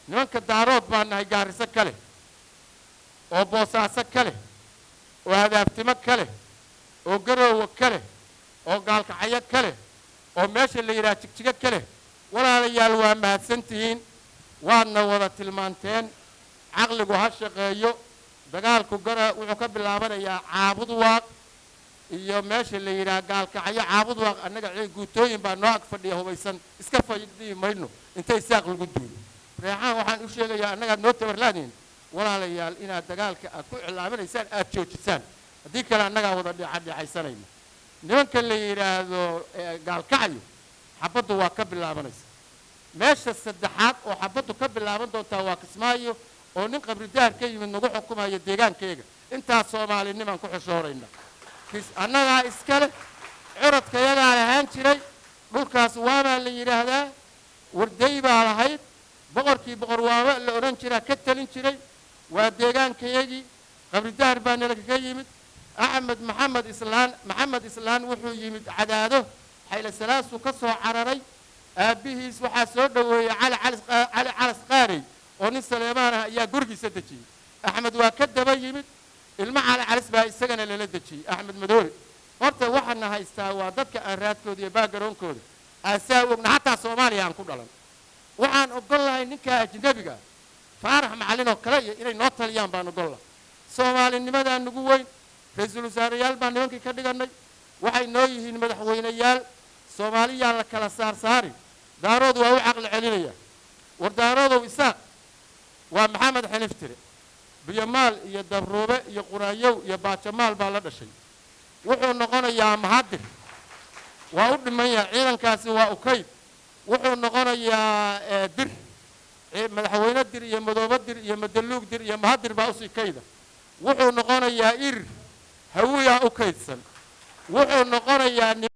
Nimanka Daarood baa nahay Gaariso ka leh, oo Boosaaso ka leh, oo Hadaaftimo ka leh, oo Garoowe ka leh, oo Gaalkacyo ka leh, oo meesha la yidhaha Jigjigo ka leh. Walaalayaal, waa mahadsantihiin, waadna wada tilmaanteen. Caqligu ha shaqeeyo. Dagaalku gara wuxuu ka bilaabanayaa Caabudwaaq iyo meesha la yidhaha Gaalkacyo. Caabudwaaq annaga guutooyin baa noo ag fadhiya hubaysan, iska fadhiyi mayno intay saaq lagu duulo. Reexaan waxaan u sheegayaa, annagaad noo tabarlaadiin, walaalayaal, inaad dagaalka aad ku iclaaminaysaan aad joojisaan. Haddii kale annagaa wada dhiicadhiicaysanayna. Nimanka la yidhaahdo Gaalkacyo xabaddu waa ka bilaabanaysa. Meesha saddexaad oo xabaddu ka bilaaban doontaa waa Kismaayo, oo nin Qabridaar ka yimid nagu xukumayo deegaankeega. Intaas Soomaalinimaan ku xishoorayna. Annagaa iska leh, curadkayagaa lahaan jiray dhulkaas. Waabaa la yidhaahdaa, Warday baa lahayd, boqorkii Boqor Waaba la odhan jiraa ka talin jiray. Waa deegaankayagii. Qabridaar baa nala kaga yimid. Axmed Maxamed Islaan, Maxamed Islaan wuxuu yimid Cadaado, Xayle Salaasuu ka soo cararay. Aabbihiis waxaa soo dhoweeyey Cali Cali Calas Qaarey, oo nin Saleemaan ah ayaa gurigiisa dejiyey. Axmed waa ka daba yimid, ilmo Cali Calis baa isagana lala dejiyey, Axmed Madoobe. Horta waxaana haystaa waa dadka aan raadkooda iyo backgroundkooda aasaa ogna, xataa Soomaaliya aan ku dhalan. Waxaan ogol lahay ninkaa ajnabiga Faarax Macalin oo kale iyo inay noo taliyaan baan ogol lahay. Soomaalinimadaa nagu weyn. Ra-iisul wasaareyaal baan nimankii ka dhigannay, waxay noo yihiin madaxweyneyaal. Soomaaliyaa la kala saarsaari. Daarood waa u caqli celinaya. War Daaroodow, Isaaq waa Maxamed Xiniftire, Biyomaal iyo Dabruube iyo Quraayow iyo Baajamaal baa la dhashay. Wuxuu noqonayaa Mahadir, waa u dhiman yahay ciidankaasi, waa ukayd. Wuxuu noqonayaa Dir, madaxweyne Dir iyo Madoobe Dir iyo Madaluug Dir iyo Mahadir baa usii kayda. Wuxuu noqonayaa Irir, Hawiyaa u kaydsan. Wuxuu noqonayaa